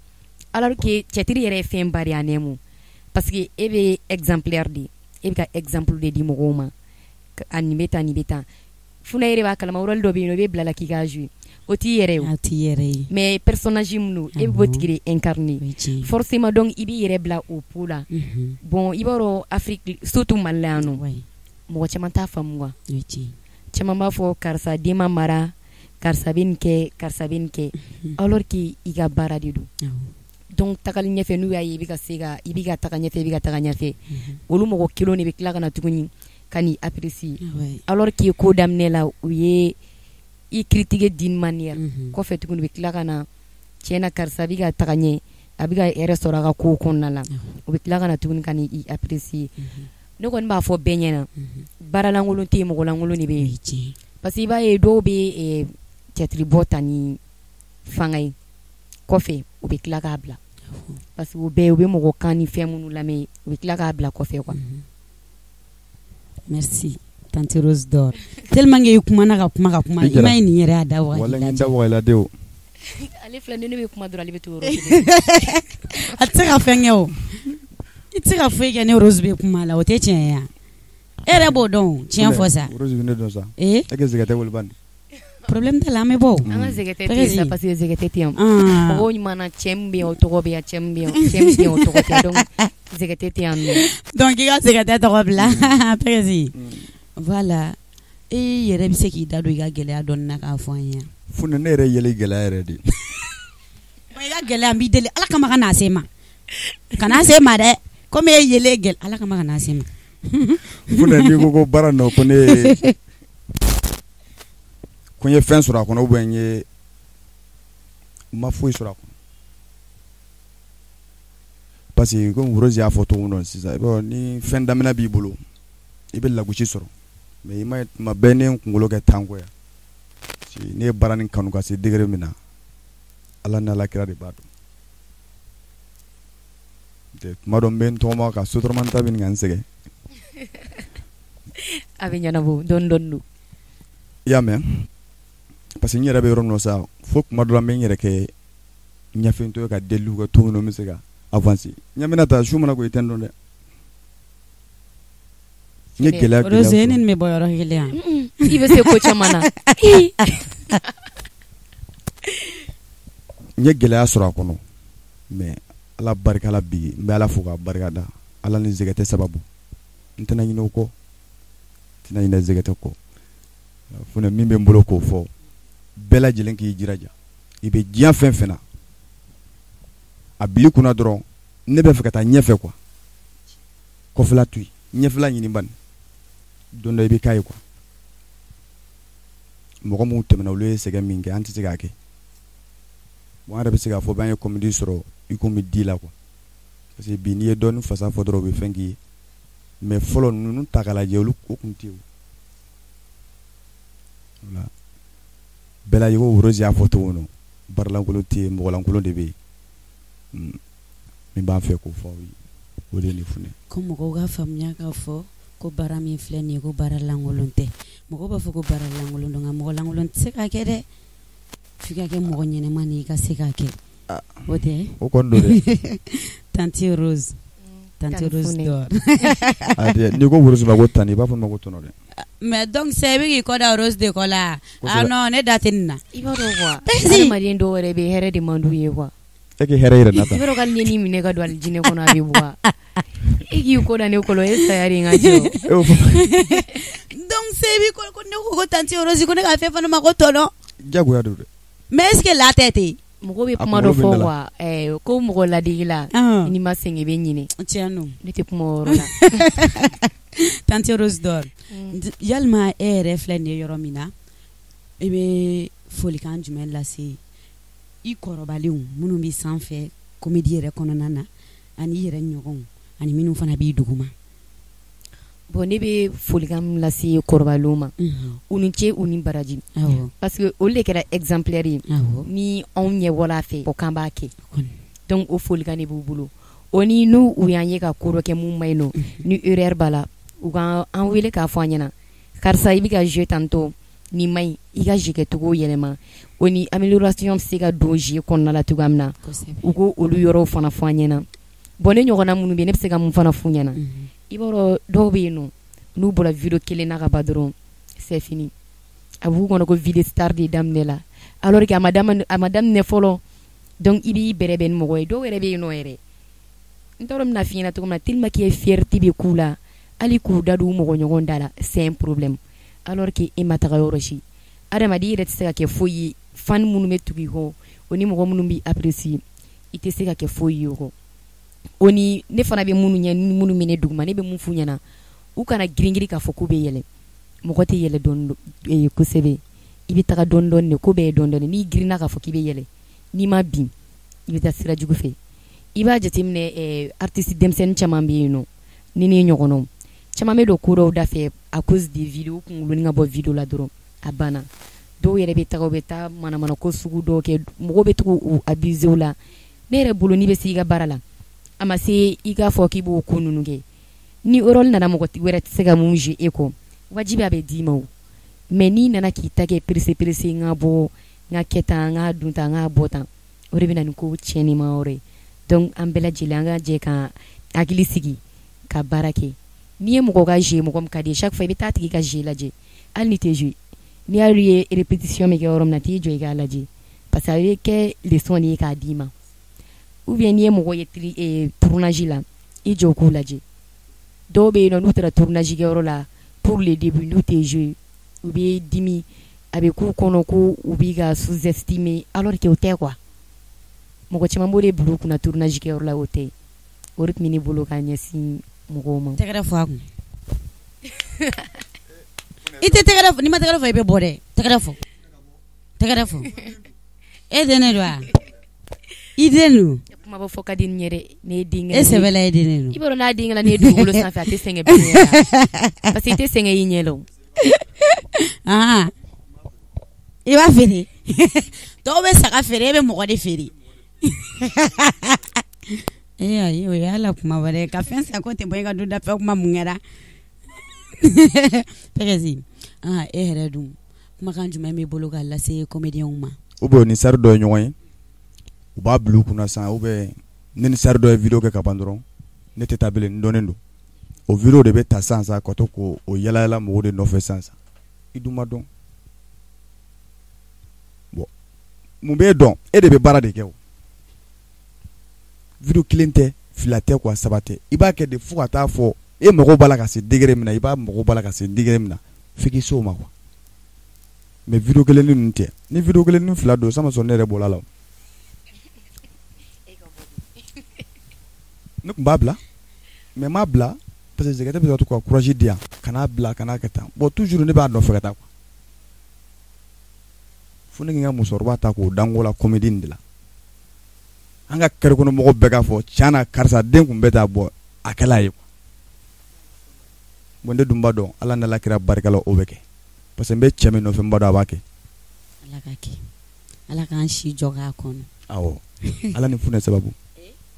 [SPEAKER 2] Alors que théâtre yɛrɛ ye fɛn ba de ye en un mot. Parce que e bɛ exemplaire de ye. E bɛ ka exemple de di mɔgɔw ma. A nin bɛ tan, nin bɛ tan. Funa yɛrɛ b'a kalama rôle dɔ bɛ yen nɔ i bɛ bila la k'i k'a jouer. O t'i yɛrɛ ye o.
[SPEAKER 1] A t'i yɛrɛ ye.
[SPEAKER 2] Mais personnage min don e b'o tigi de incarner. Forcément donc i b'i yɛrɛ bila o peau la. Bon i b'a dɔn Afrique surtout Mali la yan nɔ. Mɔgɔ caman t'a faamu quoi. Caman b'a fɔ karisa den ma mara, karisa bɛ nin kɛ, karisa bɛ nin kɛ. Alors que i ka baara de don. Donc tagali ɲɛfɛ n'u y'a ye i bɛ ka se ka i bɛ ka taga ɲɛfɛ i bɛ ka taga ɲɛfɛ. Olu mɔgɔ kelenw de bɛ tila ka na tuguni ka n'i apprécier. Alors que ko daminɛ la u ye i critiquer d'une manière. Kɔfɛ tuguni u bɛ tila ka na tiɲɛ na karisa bɛ ka taga ɲɛ, a bɛ ka hɛrɛ sɔrɔ a ka kow kɔnɔna la. U bɛ tila ka na tuguni ka n'i apprécier. Ne kɔni b'a fɔ bɛɛ ɲɛna, baaralankolon tɛ yen, mɔgɔlankolon de bɛ yen. Parce que i b'a ye dɔw bɛ théâtre bɔ ta ni fanga ye, kɔfɛ u bɛ tila k'a bila. Parce que u bɛɛ u bɛ mɔgɔ kan ni fɛn minnu lamɛn, u bɛ tila k'a bila kɔfɛ quoi.
[SPEAKER 1] Merci Tante Rose d'or. Tellement que i kumana ka kuma ka kuma, i ma ye nin yɛrɛ y'a da waga.
[SPEAKER 3] Walahi n da waga la de o.
[SPEAKER 2] Ale filɛ ni ne bɛ kuma dɔrɔn ale bɛ to yɔrɔ
[SPEAKER 1] A tɛ se ka fɛn kɛ o. I tɛ se ka foyi kɛ ne Rose bɛ kuma la, o tɛ tiɲɛ ye wa? E yɛrɛ b'o dɔn, tiɲɛ fɔ sa.
[SPEAKER 3] Rose bɛ ne dɔn sa. E ka Zɛgɛtɛ wele bani.
[SPEAKER 1] Problème t'a la, an bɛ bɔ o.
[SPEAKER 2] An ka Zɛgɛtɛ tɛ yen sa parce que Zɛgɛtɛ tɛ yan. Mɔgɔw ɲuman na cɛ min bɛ yen o tɔgɔ bɛ yan, cɛ min bɛ yan, cɛ min tɛ yen o tɔgɔ tɛ yan. Donc Zɛgɛtɛ tɛ yan nɔ.
[SPEAKER 1] Donc i ka Zɛgɛtɛ tɔgɔ bila. Pɛrɛsi. Voilà. E yɛrɛ bɛ se k'i da don i ka gɛlɛya dɔɔni na k'a fɔ an ye.
[SPEAKER 3] Funɛ ne yɛrɛ yɛlɛ gɛlɛya yɛrɛ de.
[SPEAKER 1] I ka gɛlɛya n b'i deli Ala kama ka n'a se n ma. Kana se n ma dɛ. Komi e yɛlɛ gɛlɛya Ala kama ka n'a se n ma.
[SPEAKER 3] Funɛ n'i ko ko baara nɔ ko ne ye ko n ye fɛn sɔrɔ a kɔnɔ ou bien n ye n ma foyi sɔrɔ a kɔnɔ. Parce que comme Rose y'a fɔ cogo min na sisan, i b'a dɔn ni fɛn daminɛ b'i bolo i bɛ lagosi sɔrɔ. Mais i m'a ye tuma bɛɛ ne ye n kunkolo kɛ tanko ye. Parce que ne ye baara nin kanu ka se degré min na, Ala ni Ala kira de b'a dɔn. Tuma dɔ n bɛ n tɔgɔma ka sotarama ta bɛ ɲini ka n sɛgɛn.
[SPEAKER 2] A bɛ ɲɛnabɔ dɔɔni dɔɔni don.
[SPEAKER 3] I y'a mɛn, parce que n yɛrɛ bɛ yɔrɔ min na sa, fo kuma dɔ la n bɛ n yɛrɛ kɛ ɲɛfɛntɔ ye ka deliliw kɛ cogo min na n bɛ se ka avancer. Ɲamina ta su mana ko i tɛ n dɔn dɛ. N ye gɛlɛya
[SPEAKER 1] Rose e ni nin bɛ bɔ yɔrɔ kelen yan.
[SPEAKER 2] I bɛ se ko caman na.
[SPEAKER 3] N ye gɛlɛya sɔrɔ a kɔnɔ, mais Ala barika la bi n bɛ Ala fo k'a barika da. Ala ni Zɛgɛtɛ sababu. N tɛna ɲinɛ o kɔ, n tɛna ɲinɛ Zɛgɛtɛ kɔ. Fo min bɛ n bolo k'o fɔ, bɛɛ lajɛlen k'i jilaja. I bɛ diɲɛ fɛn fɛn na, a bil'i kunna dɔrɔn ne bɛ fɛ ka taa ɲɛfɛ quoi. Kɔfɛla to yen, ɲɛfɛla ɲini bani. Don dɔ i bɛ k'a ye quoi. Mɔgɔ minnu tɛmɛna olu ye sɛgɛn min kɛ, an tɛ se k'a kɛ. Bon, an yɛrɛ bɛ se k'a fɔ b'an ye comédie sɔrɔ i komi di la quoi. Parce que bi n'i ye dɔɔnin fasa fɔ dɔrɔn u bɛ fɛn k'i ye. Mais fɔlɔ ninnu ta k'a lajɛ, olu o tun tɛ yen. Voilà. Bɛɛ lajɛlen ko Rose y'a fɔ cogo min na, baaralankolon tɛ yen, mɔgɔlankolon de bɛ yen. Min b'an fɛ k'o fɔ aw ye, o de ye nin funɛ.
[SPEAKER 1] Ko mɔgɔw ka faamuya k'a fɔ ko baara min filɛ nin ye, ko baara lankolon tɛ. Mɔgɔw b'a fɔ ko baara lankolon don, nka mɔgɔ lankolon tɛ se k'a kɛ dɛ. F'i ka kɛ mɔgɔ ɲɛnɛma de ye i ka se k'a kɛ. O tɛ?
[SPEAKER 3] O kɔni don dɛ.
[SPEAKER 1] Tantie Rose. Tantie Rose dɔr.
[SPEAKER 3] N'i ko Rose ma ko tani, i b'a fɔ ma ko tɔnɔ dɛ.
[SPEAKER 1] Mais donc c'est i bɛ k'i kɔ da Rose de kɔ la. Ah non, ne da tɛ nin na.
[SPEAKER 2] I b'a dɔn quoi, adamaden dɔw yɛrɛ bɛ hɛrɛ de man d'u ye quoi.
[SPEAKER 3] E k'i hɛrɛ yɛrɛ nata.
[SPEAKER 2] I b'a dɔn k'ale ni minɛ ka don alijinɛ kɔnɔ a bɛ bɔ. E k'i kɔ da ne kɔ la, o ye saya de ye n ka cɛ.
[SPEAKER 1] Donc c'est i ko ne ko tantie Rose ko ne ka fɛn fɔ ne ma ko tɔnɔ.
[SPEAKER 3] Jagoya don dɛ.
[SPEAKER 1] Mais est ce que la tɛ ten?
[SPEAKER 2] Mɔgɔw bɛ kuma dɔ fɔ quoi, ko mɔgɔ ladege la, n'i ma sɛgɛn i bɛ ɲinɛ.
[SPEAKER 1] Tiɲɛ don.
[SPEAKER 2] Ne tɛ kuma o yɔrɔ la.
[SPEAKER 1] Tantie Rose dɔr, yalima e yɛrɛ filɛ nin ye yɔrɔ min na, i bɛ folikan jumɛn lase i kɔrɔbalenw minnu bɛ sanfɛ comédie yɛrɛ kɔnɔna na, ani i yɛrɛ ɲɔgɔnw, ani minnu fana b'i duguma?
[SPEAKER 2] Bon, ne bɛ folikan min lase kɔrɔbalenw ma, u ni ce, u ni baraji, parce que olu de kɛra exemplaire ye, ni anw ɲɛ bɔra a fɛ ko k'an b'a kɛ. Donc o folikan de b'u bolo. O ni n'u u y'an ye ka ko dɔ kɛ mun ma ɲi nɔ, ni erreur b'a la, u ka an wele k'a fɔ an ɲɛna, karisa i bɛ ka jouer tantôt, nin ma ɲi, i ka jeu kɛcogo yɛlɛma. O ni amélioration bɛ se ka don jeu kɔnɔna la cogoya min na, u k'o olu yɔrɔw fana fɔ an ɲɛna. Bon, ne ɲɔgɔnna minnu bɛ yen, ne bɛ se ka mun fana f'u ɲɛna? I b'a dɔn dɔw bɛ yen nɔ, n'u bɔra vidéo kelen na ka ban dɔrɔn, c'est fini. A b'u kɔnɔ ko vie de star de daminɛ la, alors que a ma daminɛ fɔlɔ. Donc i b'i bɛrɛbɛn ni mɔgɔ ye. Dɔw yɛrɛ bɛ yen nɔ yɛrɛ, n t'a dɔn n bɛna f'i ɲɛna cogo min na, tellement que fierté bɛ k'u la, hali k'u da don u mɔgɔ ɲɔgɔn da la, c'est un problème, alors que e ma taga yɔrɔ si. Adamaden i yɛrɛ tɛ se ka kɛ foyi ye. Fan minnu bɛ tugu i kɔ, o ni mɔgɔ minnu b'i apprécier, i tɛ se ka kɛ foyi ye o kɔ. O ni ne fana bɛ minnu ɲɛ, ni minnu bɛ ne duguma, ne bɛ mun f'u ɲɛna? U kana girin-girin k'a fɔ k'u bɛ yɛlɛ. Mɔgɔ tɛ yɛlɛ dɔɔni kosɛbɛ, i bɛ taga dɔɔni dɔɔni de, ko bɛɛ ye dɔɔni dɔɔni. N'i girinna k'a fɔ k'i bɛ yɛlɛ, n'i ma bin, i bɛ taa sira jugu fɛ. I b'a jateminɛ, artiste denmisɛnnin caman bɛ yen nɔ, ni ne ɲɔgɔnnaw caman bɛ don ko dɔw da fɛ à cause des vidéos. Kunkolonin ka bɔ vidéo la dɔrɔn, a banna. Dɔw yɛrɛ bɛ taga, u bɛ taa manamana ko sugu dɔw kɛ, mɔgɔw bɛ to k'u abuser u la. Ne yɛrɛ bolo, n'i bɛ se i ka baara la, a ma se i k'a fɔ k'i b'o ko ninnu kɛ. Ni rôle nana, mɔgɔ wɛrɛ tɛ se ka mun jouer e kɔ, wajibi a bɛ d'i ma o. Mais n'i nana k'i ta kɛ pressé pressé, n ka bɔ, n ka kɛ tan, n ka dun tan, n ka bɔ tan, o de bɛ na ni ko tiɲɛni ma yɔrɔ ye. Donc an bɛɛ lajɛlen an ka jɛ ka hakili sigi ka baara kɛ. N'i ye mɔgɔ ka jeu, mɔgɔ min ka di ye, chaque fois i bɛ taa tigi ka jeu lajɛ, hali n'i tɛ jouer. N'i y'ale ye répétition min kɛ yɔrɔ min na, t'i jɔ i k'a lajɛ, parce que a bɛ kɛ leçon de ye k'a d'i ma. Ou bien n'i ye mɔgɔ ye tournage la, i jɔ k'u lajɛ. Dɔw bɛ yen nɔ, n'u taara tournage kɛyɔrɔ la pour le début, n'u tɛ jouer, u bɛ dimi, a bɛ k'u kɔnɔ ko u b'i ka sous-estimer, alors que o tɛ quoi. Mɔgɔ caman b'o de bila u kunna tournage kɛyɔrɔ la, o tɛ. O de tun bɛ ne bolo ka ɲɛsin mɔgɔw ma.
[SPEAKER 1] Tɛgɛrɛ fɔ a kun. I tɛ tɛgɛrɛ fɔ, n'i ma tɛgɛrɛ fɔ i bɛ bɔ dɛ. Tɛgɛrɛ fɔ, tɛgɛrɛ fɔ. E den de don wa? I den don.
[SPEAKER 2] Kuma bɔ fɔ ka di n ye dɛ. Ne ye den
[SPEAKER 1] E sɛbɛla, e den de don.
[SPEAKER 2] I b'a dɔn, n'a den kɛla ne ye dugukolo sanfɛ, a tɛ sɛgɛn bilen yɛrɛ, parce que i tɛ sɛgɛn i ɲɛ la o.
[SPEAKER 1] Ah, i b'a feere. Dɔw bɛ saga feere, e bɛ mɔgɔ de feere. Ee ayi, o y'a la kuma wɛrɛ ye. Ka fɛn san ko tɛ bɔ i ka du da fɛ, kuma mun kɛra? Tɛgɛsi, ah, e yɛrɛ dun, Kumakan jumɛn b'i bolo ka lase comédiens ma?
[SPEAKER 3] Ou bien ni star dɔ ye ɲɔgɔn ye, u b'a bila u kunna sisan, ou bien ne ni star dɔ ye vidéo kɛ ka ban dɔrɔn, ne tɛ taa bilen, n dɔnnen don. O vidéo de bɛ ta sisan sisan ka to k'o yala yala mɔgɔw de nɔfɛ sisan sisan. I dun ma dɔn. Bon, mun b'e dɔn? E de bɛ baara de kɛ o. Vidéo kelen tɛ, fila tɛ quoi, saba tɛ. I b'a kɛ de fo ka taa fɔ e mago b'a la ka se degré min na, i b'a mago b'a la ka se degré min na, f'i k'i se o ma quoi. Mais vidéo kelen ninnu tɛ. Ni vidéo kelen ni fila don, san ma sɔrɔ ne yɛrɛ bɔra la o. Ne tun b'a bila, mais n m'a bila parce que Zɛkɛtɛ bɛ ka to ka courage di yan, kan'a bila, kan'a kɛ tan. Bon, toujours ne b'a nɔfɛ ka taa quoi. Fo ne k'i ka musokɔrɔba ta k'o da n kɔ la comédie nin de la. An ka carré kɔnɔ mɔgɔw bɛɛ k'a fɔ tiɲɛ na karisa den tun bɛ taa bɔ a kɛla ye quoi. Bon, ne dun b'a dɔn Ala n'Ala kira barika la o bɛ kɛ. Parce que n bɛ cɛ min nɔfɛ, n b'a dɔn a b'a kɛ.
[SPEAKER 1] Ala ka kɛ. Ala k'an si jɔ k'a kɔnɔ.
[SPEAKER 3] Awɔ. Ala ni funɛ sababu.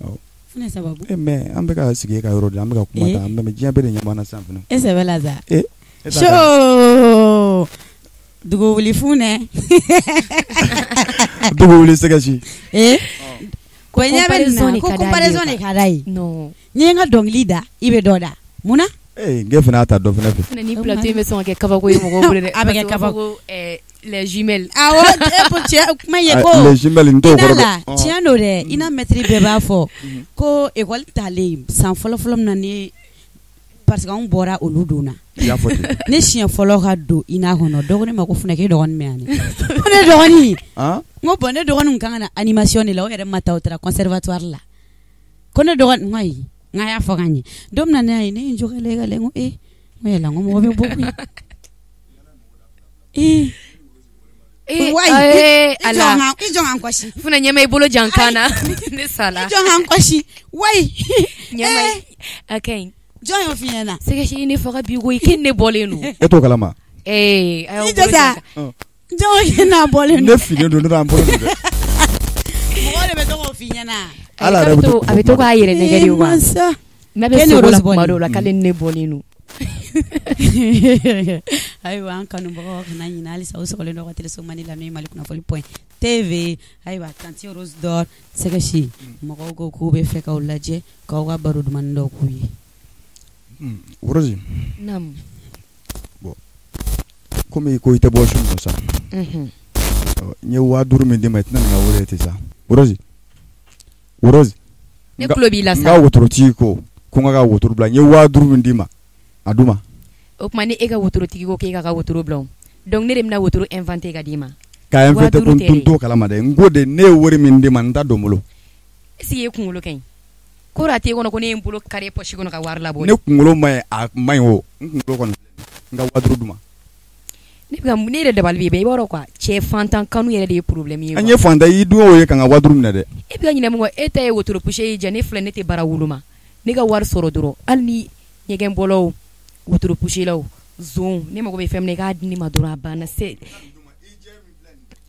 [SPEAKER 3] Awɔ.
[SPEAKER 1] Funɛ sababu.
[SPEAKER 3] Mais an bɛ ka sigi e ka yɔrɔ de la, an bɛ ka kuma ta, an bɛ diɲɛ bɛɛ de ɲɛ b'an na sisan fana.
[SPEAKER 1] E sɛbɛ la sa.
[SPEAKER 3] E
[SPEAKER 1] So. Dugu wuli funɛ.
[SPEAKER 3] Dugu wuli sɛgɛsi.
[SPEAKER 1] Ko ɲɛ bɛ nin na, ko comparaison de ka d'a ye.
[SPEAKER 2] Non.
[SPEAKER 1] N'i ye n ka dɔnkili da, i bɛ dɔ da. Mun na?
[SPEAKER 3] N k'e fana y'a ta dɔ fana fɛ.
[SPEAKER 2] Ni plateau in bɛ sɔn ka kɛ kabako ye mɔgɔw bolo dɛ.
[SPEAKER 1] A bɛ kɛ kabako.
[SPEAKER 2] Les jumelles.
[SPEAKER 1] Awɔ, cɛ kuma ye ko.
[SPEAKER 3] Les jumelles n t'o kɔrɔ dɔn.
[SPEAKER 1] I n'a la, tiɲɛ don dɛ, i n'a maître bɛɛ b'a fɔ ko école talen san fɔlɔ fɔlɔ min na ne, parce que anw bɔra olu donna.
[SPEAKER 3] I y'a fɔ ten.
[SPEAKER 1] Ne siɲɛ fɔlɔ ka don INA kɔnɔ, dɔ ko ne ma ko Funɛ k'e dɔgɔnin bɛ yan dɛ. Ko ne dɔgɔnin. N ko bon ne dɔgɔnin kan ka na animation de la, o yɛrɛ ma taa, o taara conservatoire la. Ko ne dɔgɔnin, n ko ayi, n k'a y'a fɔ ka ɲɛ. Don min na ne y'a ye, ne ye n jɔ ka lajɛ ka lajɛ, n ko n ko yala n ko mɔgɔ bɛ bɔ koyi. Wayi, i jɔ k'an kɔsi.
[SPEAKER 2] Funɛ ɲɛma i bolo jan kan na. Ne sala.
[SPEAKER 1] I jɔ k'an kɔsi. Wayi.
[SPEAKER 2] Ɲɛma, a ka ɲi.
[SPEAKER 1] Jɔn y'o f'i ɲɛna?
[SPEAKER 2] Sɛgɛsi i ne faga bi koyi, k'i ne bɔlen don.
[SPEAKER 3] E t'o kalama?
[SPEAKER 2] A y'aw
[SPEAKER 1] I jɔ sa. Jɔn ko k'i n'a bɔlen don?
[SPEAKER 3] Ne finnen don, ne t'an bolo don dɛ.
[SPEAKER 1] Mɔgɔ de bɛ to k'o f'i ɲɛna.
[SPEAKER 3] Ala yɛrɛ bɛ to
[SPEAKER 2] A bɛ to k'a yɛrɛ nɛgɛ de wa.
[SPEAKER 1] Mansa.
[SPEAKER 2] N'a bɛ sogo la kuma dɔw la k'ale ni ne bɔlen don.
[SPEAKER 1] Ayiwa, an kanubagaw kana ɲinɛ halisa, aw sɔgɔlen don aw ka teleso mandi la n'o ye Mali kunnafoni point TV. Ayiwa, tantie Rose d'or Sɛgɛsi, mɔgɔw ko k'u bɛ fɛ k'aw lajɛ, k'aw ka baro dumani dɔw k'u ye.
[SPEAKER 3] Rose.
[SPEAKER 2] Naamu.
[SPEAKER 3] Bon, komi i ko i tɛ bɔ su in na sa. N ye 5000 min d'i ma, i tɛna nin ka wari ye ten sa. Rose. Rose.
[SPEAKER 2] Ne tulo b'i la sa.
[SPEAKER 3] N ka wotorotigi ko n ka wotoro bila, n ye 5000 min d'i ma, a d'u ma.
[SPEAKER 2] O tuma ni e ka wotorotigi ko k'e ka wotoro bila o, donc ne de bɛna wotoro inventer ka d'i ma.
[SPEAKER 3] K'a inventer ko n t'o kalama dɛ, n ko de ne ye wari min d'i ma, n ta don n bolo.
[SPEAKER 2] Est ce que e kunkolo ka ɲi? Ko a t'e kɔnɔ ko ne ye n bolo kari poche kɔnɔ ka wari labɔ.
[SPEAKER 3] Ne kunkolo ma ɲi, a ma ɲi o, n kunkolo kɔni, n ka 5000 d'u ma.
[SPEAKER 2] Ne bɛ ne yɛrɛ dabali bɛ, i b'a dɔn quoi, cɛ fantan kanu yɛrɛ de ye problème ye.
[SPEAKER 3] An ye fantan y'i dun o ye ka n ka 5000 minɛ dɛ.
[SPEAKER 2] E bɛ ka ɲinɛ mun kɔ, e ta ye wotoro poche ye ja, ne filɛ ne tɛ baara woloma. Ne ka wari sɔrɔ dɔrɔn, hali ni ɲɛgɛn bɔlaw, wotoro poche law, zon, ne mago bɛ fɛn min na i k'a di ne ma dɔrɔn a banna. Se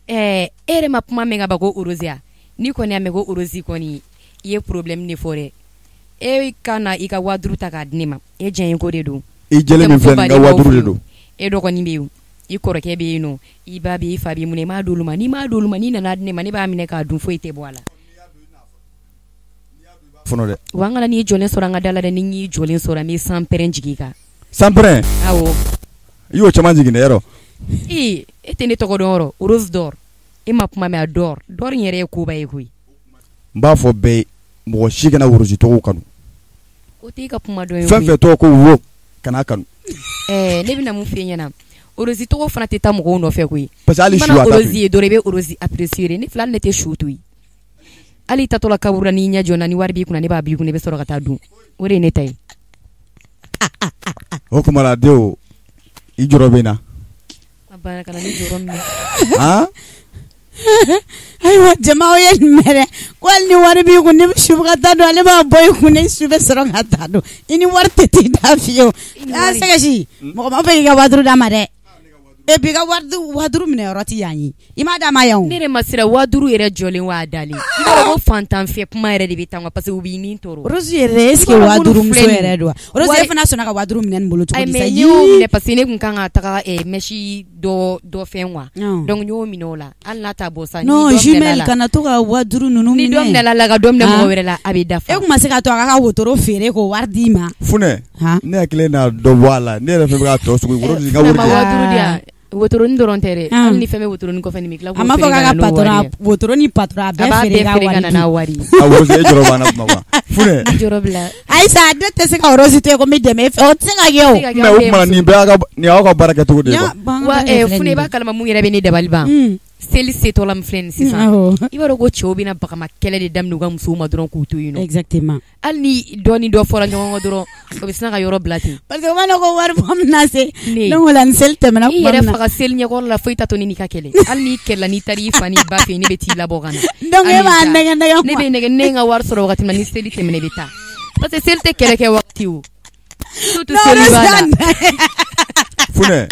[SPEAKER 2] e yɛrɛ ma kuma mɛn ka ban ko Rose ya, n'i kɔni y'a mɛn ko Rose kɔni, i ye problème de fɔ dɛ. E ka na i ka 5000 ta k'a di ne ma, e diya ko de don.
[SPEAKER 3] I jɛlen min filɛ nin ka 5000 de don.
[SPEAKER 2] E dɔgɔnin bɛ yen, i kɔrɔkɛ bɛ yen nɔ, i ba bɛ yen, i fa bɛ yen, mun na i m'a d'olu ma? N'i m'a d'olu ma, n'i nana di ne ma, ne b'a minɛ k'a dun, foyi tɛ bɔ a la.
[SPEAKER 3] Fɔlɔ dɛ.
[SPEAKER 2] Wa an kana n'i jɔlen sɔrɔ an ka da la dɛ, ni y'i jɔlen sɔrɔ an bɛ sanpɛrɛn jigin i kan.
[SPEAKER 3] Sanpɛrɛn?
[SPEAKER 2] Awɔ.
[SPEAKER 3] I y'o caman jigin dɛ yɔrɔ.
[SPEAKER 2] Ee, e tɛ ne tɔgɔ dɔn yɔrɔ, Rose d'or. E ma kuma mɛn a d'or. D'or in yɛrɛ ye koba ye koyi.
[SPEAKER 3] N b'a fɔ bɛɛ ye, mɔgɔ si kana Rose tɔgɔ kanu.
[SPEAKER 2] O t'e ka kuma dɔn ye.
[SPEAKER 3] Fɛn fɛn tɔgɔ ko wo, kana kanu.
[SPEAKER 2] Ne bɛna mun f'i ɲɛna? Rose tɔgɔ fana tɛ taa mɔgɔw nɔfɛ koyi.
[SPEAKER 3] Parce que hali su a t'a to yen.
[SPEAKER 2] I mana Rose ye dɔrɔn i bɛ Rose apprécier. Ne filɛ hali ne tɛ su to yen. Hali i tatɔ la kaburu la n'i ɲɛ jɔ n na ni wari b'i kunna ne b'a b'i kun i bɛ sɔrɔ ka taa dun. O de ye ne ta ye.
[SPEAKER 3] O tuma la denw, i jɔrɔ bɛ n na.
[SPEAKER 2] A banna ka na ne jɔrɔ minɛ.
[SPEAKER 3] Han?
[SPEAKER 1] Ayiwa jama ye nin mɛn dɛ, ko hali ni wari b'i kun ni su bɛ ka taa don, ale b'a bɔ i kun ni su bɛ sɔrɔ ka taa don. I ni wari tɛ t'i da fiyewu. Aa Sɛgɛsi, mɔgɔ m'a fɔ k'i ka 5000 d'a ma dɛ. Et puis ka 5000 minɛ yɔrɔ ti yan ye. I m'a d'a ma yan o.
[SPEAKER 2] Ne yɛrɛ ma sira 5000 yɛrɛ jɔlen wa dalen. I b'a dɔn ko fantan fɛ kuma yɛrɛ de bɛ taa parce que u b'i ni tɔɔrɔ.
[SPEAKER 1] Rose yɛrɛ est ce que 5000 muso yɛrɛ don wa? Rose e fana sɔnna ka 5000 minɛ nin bolo cogo di sa?
[SPEAKER 2] Ayi mais n y'o minɛ parce que ne kun kan ka taga mèche dɔ fɛn quoi. Donc n y'o minɛ o la hali n'a t'a bɔ sa.
[SPEAKER 1] Non jumelle kana to ka 5000 ninnu minɛ.
[SPEAKER 2] Ni dɔ minɛla la ka dɔ minɛ mɔgɔ wɛrɛ la a bɛ dafa.
[SPEAKER 1] E kun ma se ka to a ka wotoro feere k'o wari d'i ma.
[SPEAKER 3] Funɛ ne hakili n'a dɔ bɔ a la ne yɛrɛ fɛn bɛ k'a tɔ sugu Rose ka wari
[SPEAKER 2] di yan. Wotoronin dɔrɔn tɛ dɛ hali ni fɛn bɛ wotoronin kɔfɛ nin bɛ tila k'o
[SPEAKER 1] a m'a fɔ k'a ka patron wotoro ni patron a bɛɛ feere ka na n'a wari
[SPEAKER 3] ye. Rose e jɔrɔ b'an na kuma wa Funɛ
[SPEAKER 2] jɔrɔ bila
[SPEAKER 1] Ayisa ne tɛ se ka Rose to yen ko n bɛ dɛmɛ e fɛ o tɛ se ka kɛ o.
[SPEAKER 3] Mais o tuma nin bɛɛ ka nin y'aw ka baara kɛcogo de ye quoi.
[SPEAKER 2] Wa Funɛ i b'a kalama mun yɛrɛ bɛ ne dabali ban. Seli setɔla min filɛ nin sisan i b'a dɔn ko cɛw bɛna bagama kɛlɛ de daminɛ u ka musow ma dɔrɔn k'u to yen nɔ.
[SPEAKER 1] Exactement.
[SPEAKER 2] Hali ni dɔ ni dɔ fɔra ɲɔgɔn kɔ dɔrɔn o bɛ sin ka yɔrɔ bila ten.
[SPEAKER 1] Parce que u b'a dɔn ko wari bɔ bɛna se. Donc o la ni seli tɛmɛna
[SPEAKER 2] i yɛrɛ faga seli ɲɛkɔrɔ la foyi t'a to ne n'i ka kɛlɛ hali n'i kɛlɛla n'i taara i fa n'i ba fɛ yen ne bɛ t'i labɔ ka na.
[SPEAKER 1] Donc e b'a nɛgɛ nɛgɛ
[SPEAKER 2] ne bɛ nɛgɛ ne ye n ka wari sɔrɔ wagati min na ni seli tɛmɛna i bɛ taa parce que seli tɛ kɛlɛ kɛ wagati o. Surtout seli b'a la.
[SPEAKER 3] Funɛ.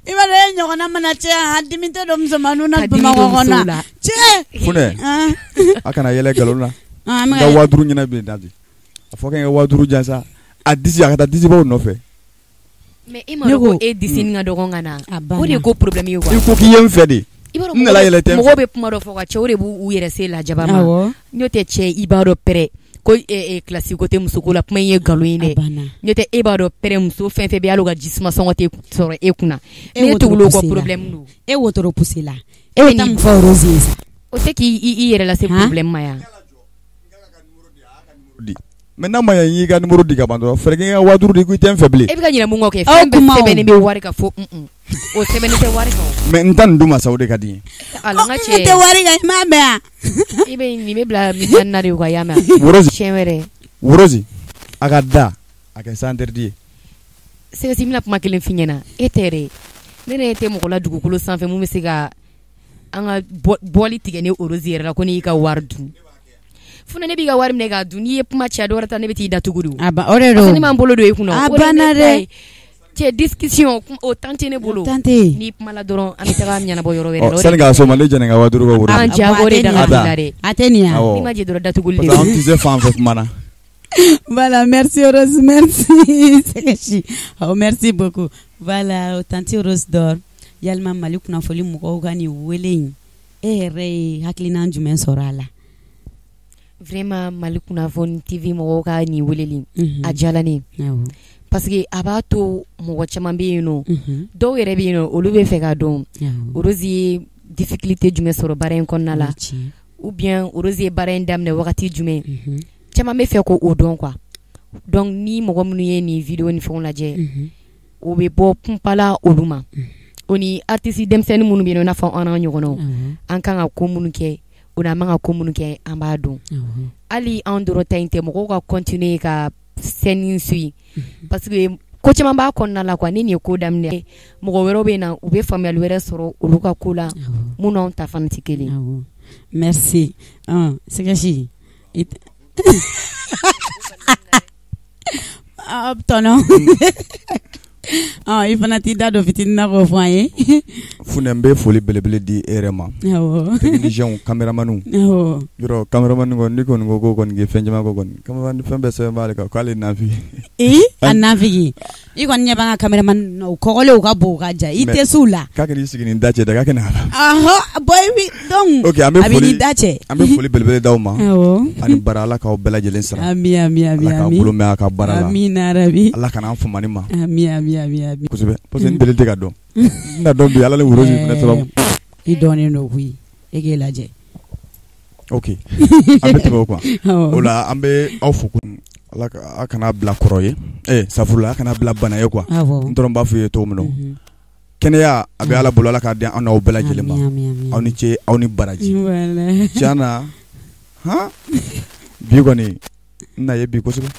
[SPEAKER 1] I b'a dɔn e ɲɔgɔnna mana cɛ yan dimi tɛ don musomaninw na Bamakɔ kɔnɔ cɛ.
[SPEAKER 3] Funɛ a kana yɛlɛ nkalon na. N ka 5000 ɲɛna bɛ da a fɔ k'e ka 5000 jan sa a disi a ka taa disibaw nɔfɛ.
[SPEAKER 2] Mais e m'a dɔn ko e disi ka dɔgɔn ka na o de ye ko problème ye quoi.
[SPEAKER 3] I ko k'i ye n fɛ de.
[SPEAKER 2] I b'a dɔn mɔgɔw bɛ kuma dɔ fɔ ka cɛw de b'u yɛrɛ se lajaba ma n'o tɛ cɛ i b'a dɔn pɛrɛ ko classe ko tɛ muso ko la kuma in ye nkalon ye dɛ n'o tɛ e b'a dɔn pɛrɛ muso fɛn fɛn bɛ hali u ka jisuma sɔngɔ tɛ sɔrɔ e kunna ne tugula o kɔ problème don.
[SPEAKER 1] E wotoro poussé la e bɛ taa mun fɔ Rose ye sa.
[SPEAKER 2] O tɛ k'i yɛrɛ lase problème ma yan.
[SPEAKER 3] Mais n'a ma ɲɛ i y'i ka numéro di ka ban dɔrɔn fɛɛrɛ kɛ n ka 5000 di ko i tɛ n fɛ bilen.
[SPEAKER 2] E bɛ ka ɲinɛ mun kɔ kɛ fɛn bɛɛ sɛbɛnnen bɛ wari kan fo o sɛbɛnnen tɛ wari kan.
[SPEAKER 3] Mais n ta nin d'u ma sa o de ka di n ye.
[SPEAKER 2] Ala n ka cɛ.
[SPEAKER 1] O tɛ wari kan i m'a mɛn wa.
[SPEAKER 2] I bɛ nin bɛ bila misali na de quoi i y'a mɛn
[SPEAKER 3] wa. Rose
[SPEAKER 2] siɲɛ wɛrɛ.
[SPEAKER 3] Rose a ka da a kɛ sans interdit ye.
[SPEAKER 2] Sɛgɛsi n bɛna kuma kelen f'i ɲɛna e tɛ dɛ ne yɛrɛ tɛ mɔgɔ la dugukolo sanfɛ mun bɛ se ka an ka bɔli tigɛ ne Rose yɛrɛ la ko ne y'i ka wari dun. Funɛ ne b'i ka wari minɛ k'a dun n'i ye kuma caya dɔ wɛrɛ ta ne bɛ t'i datugu de o.
[SPEAKER 1] A ba o de don.
[SPEAKER 2] Parce que ne ma n bolo don e kunna.
[SPEAKER 1] A banna dɛ.
[SPEAKER 2] Cɛ discussion o temps tɛ ne bolo.
[SPEAKER 1] O temps tɛ yen.
[SPEAKER 2] N'i kumana dɔrɔn an bɛ taga ɲɛnabɔ yɔrɔ wɛrɛ la.
[SPEAKER 3] Sani k'a s'o ma ne jɛna n ka 5000 kɔ Rose.
[SPEAKER 2] An jago de daga b'i la dɛ.
[SPEAKER 1] A tɛ nin ya.
[SPEAKER 2] N'i ma jɛ dɔrɔn datuguli de
[SPEAKER 3] don. Parce que an tɛ se fan fɛ kuma na.
[SPEAKER 1] Voilà, merci Rose, merci Sɛgɛsi. Oh, merci beaucoup. Voilà, tantie Rose d'or. Yalima Mali kunnafoni mɔgɔw ka nin wele in e yɛrɛ ye hakilina jumɛn sɔrɔ a la?
[SPEAKER 2] Vraiment Mali kunnafoni TV mɔgɔw ka nin weleli a diyara ne ye parce que a b'a to mɔgɔ caman bɛ yen nɔ dɔw yɛrɛ bɛ yen nɔ olu bɛ fɛ k'a dɔn Rose ye difficulté jumɛn sɔrɔ baara in kɔnɔna la ou bien Rose ye baara in daminɛ wagati jumɛn caman bɛ fɛ k'o dɔn quoi donc ni mɔgɔ minnu ye nin vidéo ni fɛnw lajɛ o bɛ bɔ kunpala olu ma o ni artiste denmisɛnnin minnu bɛ yen nɔ i n'a fɔ an n'a ɲɔgɔnnaw an kan ka ko minnu kɛ o n'an man ka ko minnu kɛ an b'a dɔn hali anw dɔrɔn ta in tɛ mɔgɔw ka continuer ka scène suit parce que ko caman b'a kɔnɔna la quoi ni nin ye ko daminɛ mɔgɔ wɛrɛw bɛ na u bɛ faamuyali wɛrɛ sɔrɔ olu ka ko la mun n'anw ta fana tɛ kelen.
[SPEAKER 1] Merci Sɛgɛsi tɔnɔ i fana t'i da don fitinin na k'o fɔ an ye.
[SPEAKER 3] Funɛ n bɛ foli belebele di e yɛrɛ ma.
[SPEAKER 1] Awɔ.
[SPEAKER 3] Techniciens caméraman
[SPEAKER 1] Awɔ.
[SPEAKER 3] Yɔrɔ caméraman kɔni n'i kɔni ko k'o kɔni kɛ fɛn caman kɔ kɔni caméraman fɛn bɛɛ sɛbɛn b'ale kan k'ale nafigi.
[SPEAKER 1] Ee a nafigi i kɔni ɲɛ b'an ka caméraman na u kɔgɔlen u ka bon u ka jan i tɛ s'u la.
[SPEAKER 3] K'a kɛn'i sigi ni da cɛ dɛ k'a kɛnɛ
[SPEAKER 1] Ɔhɔ bon i bi donc
[SPEAKER 3] ok an bɛ
[SPEAKER 1] a b'i ni da cɛ.
[SPEAKER 3] An bɛ foli belebele d'aw ma.
[SPEAKER 1] Awɔ.
[SPEAKER 3] Ani bara Ala k'aw bɛɛ lajɛlen sara.
[SPEAKER 1] Ami ami ami
[SPEAKER 3] Ala k'aw bolo mɛn a ka baara la.
[SPEAKER 1] Amina rabi.
[SPEAKER 3] Ala kana an fama ni ma.
[SPEAKER 1] Ami ami ami ami.
[SPEAKER 3] Kosɛbɛ parce que n deli tɛ ka dɔn. N na dɔn bi Ala ni Rose fana sababu.
[SPEAKER 1] I dɔnnen don koyi e k'e lajɛ.
[SPEAKER 3] Ok an bɛ tɛmɛ o kan. O la an bɛ aw fo Ala a kana bila kɔrɔ ye safurula a kana bila bana ye quoi. N dɔrɔn b'a f'u ye cogo min na. Kɛnɛya a bɛ Ala bolo Ala k'a di an n'aw bɛɛ lajɛlen ma. Aw ni ce aw ni baraji. Tiɲɛ na han bi kɔni n na ye bi kosɛbɛ.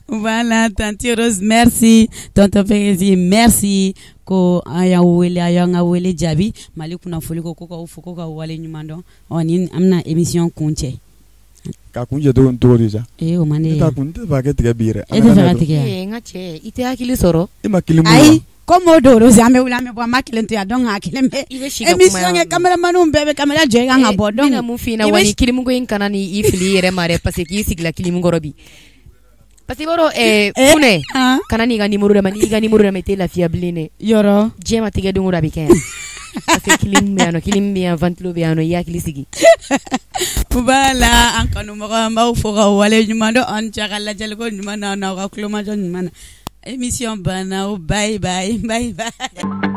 [SPEAKER 1] Voilà tantie Rose merci tonton Fekesi merci ko an y'aw wele a y'an ka wele jaabi Mali kunnafoni ko k'aw fo ko k'aw wale ɲuman dɔn ɔ ni an bɛna émission kuncɛ.
[SPEAKER 3] Ka kuncɛ cogo di sa?
[SPEAKER 1] Ee o man di ne ye.
[SPEAKER 3] N tɛ fɛ ka kɛ tigɛ bi yɛrɛ.
[SPEAKER 1] E tɛ fɛ ka tigɛ
[SPEAKER 2] wa? N ka cɛ i tɛ hakili sɔrɔ.
[SPEAKER 3] E ma kelen
[SPEAKER 1] ayi Comme o don Rose an bɛ wuli an bɛ bɔ an b'a kelen to yan, donc a kelen bɛ émission kɛ, caméraman bɛɛ bɛ caméra jɔ i kan ka bɔ donc.
[SPEAKER 2] N bɛna mun f'i ɲɛna, wa ni clim ko in kana ni i fili i yɛrɛ ma dɛ, parce que k'i sigila clim kɔrɔ bi. Parce que i b'a dɔn Funɛ, kana n'i ka numéro d'a ma, n'i ka numéro d'a ma i tɛ lafiya bilen dɛ.
[SPEAKER 1] Yɔrɔ.
[SPEAKER 2] Diɲɛ ma tigɛ don o don a bɛ kɛ yan. Parce que clim bɛ yan nɔ, clim bɛ yan, ventilo bɛ yan nɔ, i hakili sigi.
[SPEAKER 1] Voilà, an kanumɔgɔ, an b'aw fo ka wale ɲuman dɔn, an cɛ ka lajɛliko ɲuman na, n'aw ka kulomajɔ ɲuman na. Émission banna o, bye bye bye bye.